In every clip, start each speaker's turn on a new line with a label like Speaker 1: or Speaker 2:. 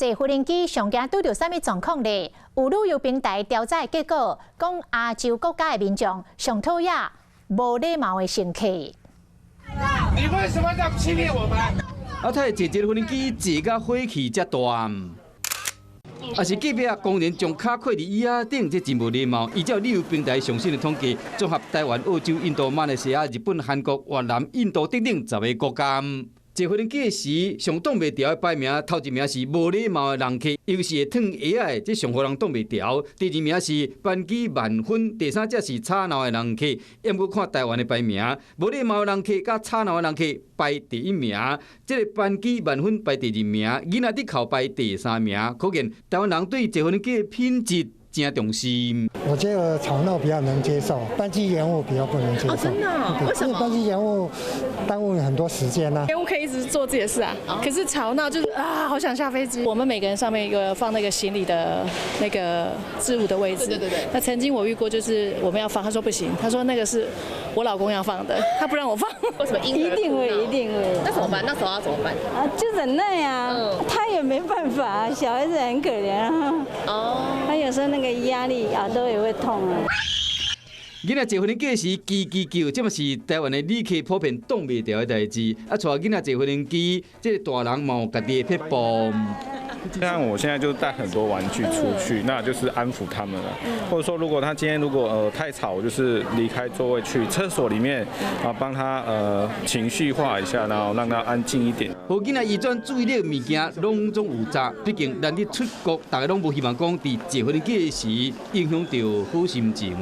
Speaker 1: 坐無人機上驚拄著啥物狀況咧？有旅遊平台調查的結果，講亞洲國家的民眾上討厭無禮貌的乘客。
Speaker 2: 你為什麼要欺騙我們？
Speaker 3: 啊，他坐這無人機坐甲火氣遮大。啊是隔壁工人將跤跨佇椅仔頂，這真無禮貌。依照旅遊平台上新的統計，綜合台灣、澳洲、印度、馬來西亞、日本、韓國、越南、印度等等10個國家。坐飛機時，上擋袂牢的排名，頭一名是無禮貌的人客，尤其是會脫鞋仔的，這上予人擋袂牢。第二名是班機慢分，第三才是吵鬧的人客。毋過看台灣的排名，無禮貌的人客佮吵鬧的人客排第一名，這个班機慢分排第二名，囡仔佇哭排第三名。可見台灣人對坐飛機的品質真重視。
Speaker 4: 我覺得吵鬧比較能接受，班機延誤比較不能接受。
Speaker 5: 哦，真的哦？為什麼？
Speaker 4: 因為班機延誤耽誤很多時間呢。
Speaker 6: 延誤可以一直做自己的事啊，可是吵鬧就是啊，好想下飛機。我們每個人上面一個放那個行李的那個置物的位置。
Speaker 5: 對對對。
Speaker 6: 那曾經我遇過，就是我們要放，他說不行，他說那個是我老公要放的，他不讓我放。
Speaker 5: 為什麼？
Speaker 7: 一定會，一定會。
Speaker 5: 那怎麼辦？那時候要怎麼辦？
Speaker 7: 啊，就忍耐啊。他也沒辦法，小孩子很可憐啊。哦。他有時候那個壓力耳朵也會痛啊。
Speaker 3: 囡仔坐飛機時吱吱叫，這嘛是台灣的旅客普遍擋袂牢的代誌。啊，帶囡仔坐飛機，這个大人嘛有家己的撇步。
Speaker 8: 像我現在就帶很多玩具出去，那就是安撫他們了。或者說，如果他今天如果太吵，我就是離開座位去廁所裡面啊，幫他情緒化一下，然後讓他安靜一點。
Speaker 3: 予囡仔移轉注意力的物件，攏總有詐。畢竟咱佇出國，大家攏無希望講佇坐飛機時影響著好心情。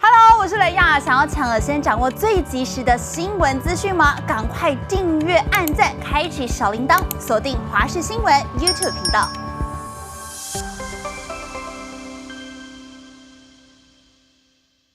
Speaker 9: Hello，我是雷亞，想要搶先掌握最及時的新聞資訊嗎？趕快訂閱、按讚、開啟小鈴鐺，鎖定華視新聞 YouTube 頻道。